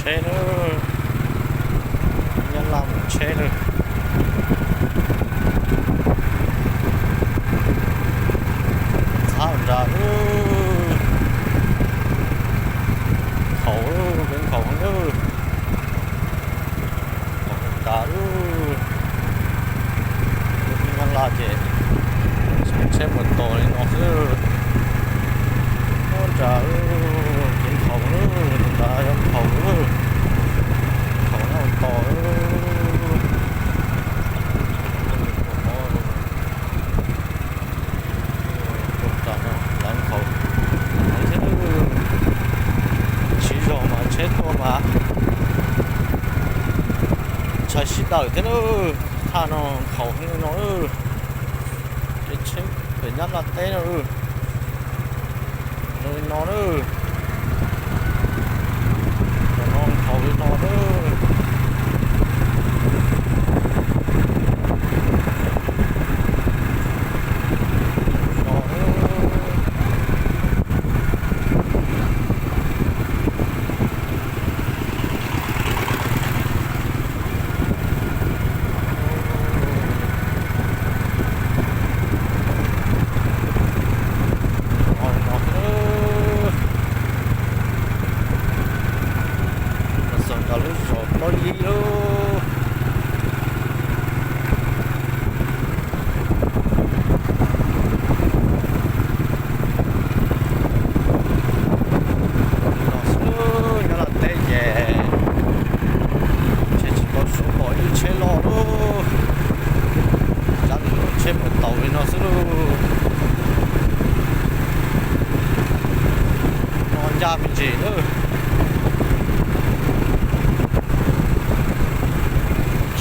Tsheb na, Nyab Laj mus tsheb na. Txhab nrad lub, nkhaus, peb nkhaus na. Nkhaus nrad lub, Nyab Laj ces tsheb mus tos li no xwb. Nrad lub, nkhaus lub, nrad yog nkhaus lub, nkhaus no tos lub. Nkhaus heev thiab, siv zog mas tsheb tuaj mas ntshai sib dawm thiab na. Thaj no nkhaus heev li no, ces tsheb pem Nyab Laj teb no, zoo li no na. Cov no nkhaus li no na. Txog nkaus lub zos Plob Yib lawm. Los xwb Nyab Laj teb ces tsheb tsis tau suav pom ib tsheb loj lawm. Cab lub tsheb mus taus li no xwb lauj. No ncaj me ntsis lawm.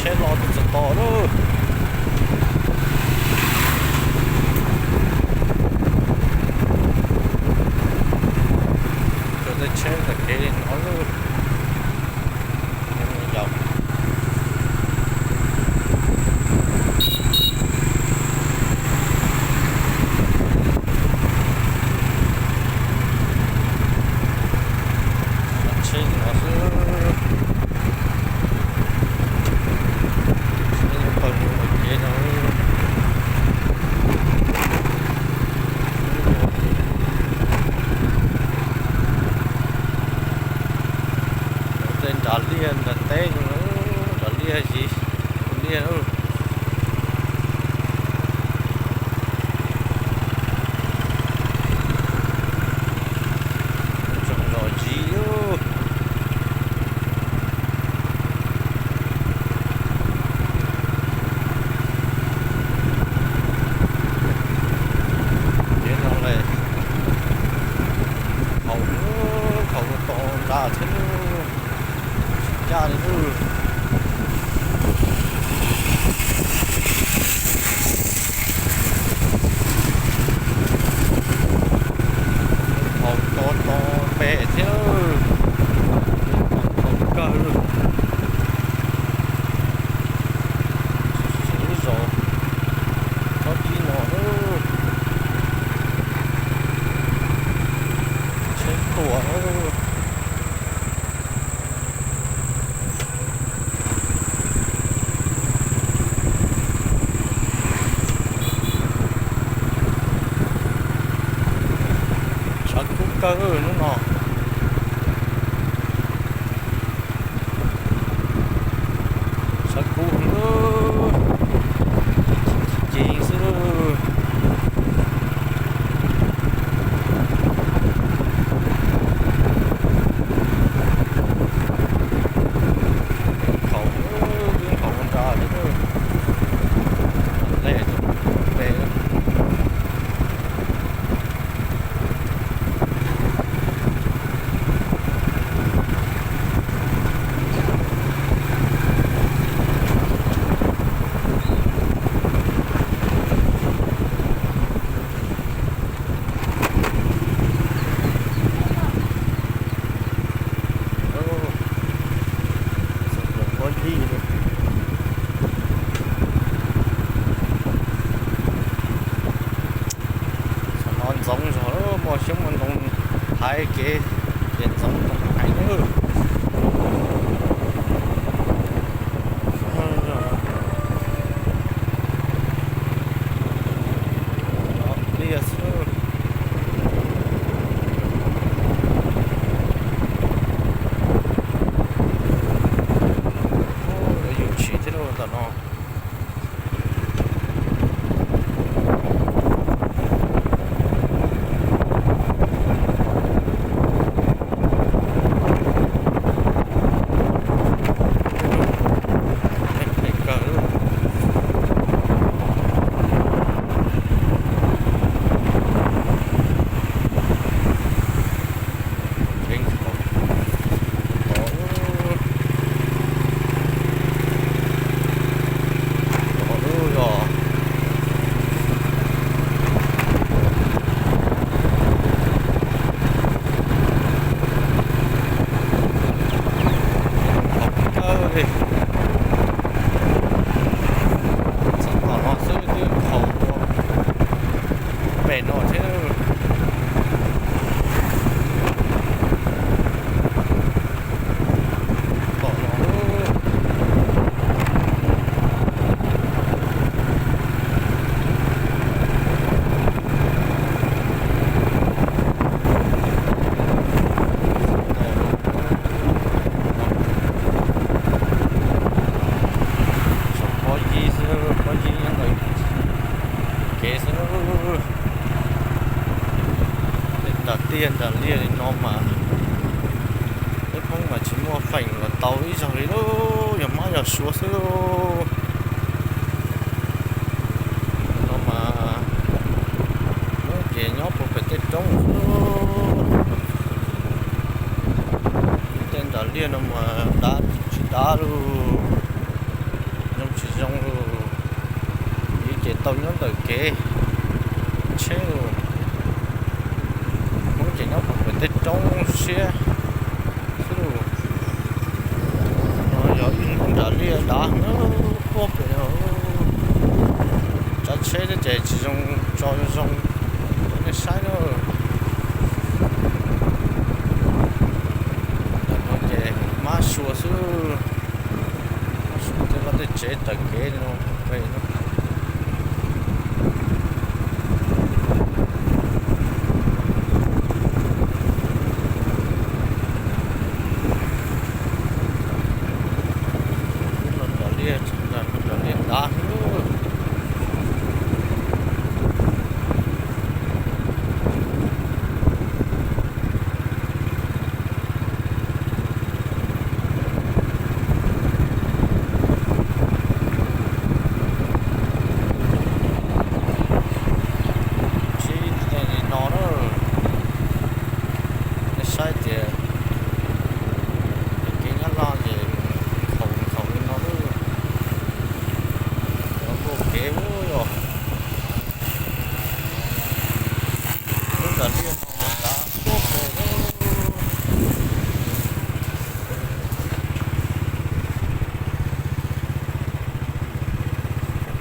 Tsheb los tsis tau lawm. Cov tej tsheb ntawm kev li no lawm. Tsheb no xwb. Tsheb pawg lug ua kev no. Tej nram liaj nram teb no, nram liaj yim liaj. Tsoom zos yim. Ces no lawm, haus, haus to nrad thiab, tsis ncaj li. Haus to to pem thiab, haus kawg. Lub zos tsob cib no, tsheb tuaj. Tshav kub kawg hnub no. Tshav kub heev, ci xwb. Haus, haus nrad thiab, lej rau pem. Qhov no ntxoov zog, muaj siab muaj ntoo hais kev, ces ntxoov ntoo hais nawb. Liaj nram liaj li no mas peb Hmoob mas tsis muaj feem los tau ib zaug li lauj, yog mab yog suav xwb lauj. No mas Hmoob ces nyob puag pem tej roob xwb lauj. Tej nram liaj no mas dav tsis dav lauj, zoo tsis zoo lauj. Ib ces tau nyob ntawm kev tsheb lauj. Hmoob ces nyob puag pem tej roob siab xwb lauj. No yog ib lub nram liaj dav heev puag pem no. Tsav tsheb thiab ces tsis zoo tso zoo zoo rau nej saib na. Ntawm no ces mab suav xwb, mab suav tej vaj tej tsev raws kev no. Lub no nram liaj, lub no nram liaj dav heev. Tsheb li no na, nej saib tias kev Nyab Laj ces nkhaus nkhaus li no lawm. Cov npua kev ub yog lub nram liaj no dav tuaj pem.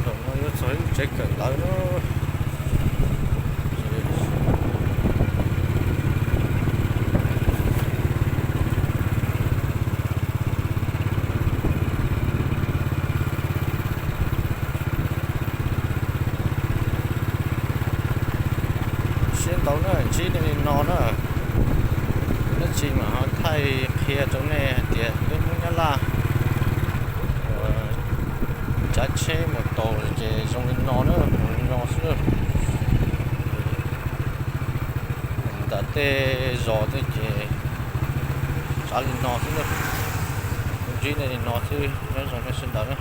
Zaum no yuav txog ib lub tsev kawm ntawv na. Siab ntau na, ntsib nej li no na, dab tsi mas ho thaij qhia rau nej hais tias peb Hmoob Nyab Laj uas cav tsheb mus taus ces zoo li no na, zoo li no xwb. Nram tej zos tej ces tsav li no xwb na. Ntsib nej li no xwb, nyob zoo nej sawv daws na.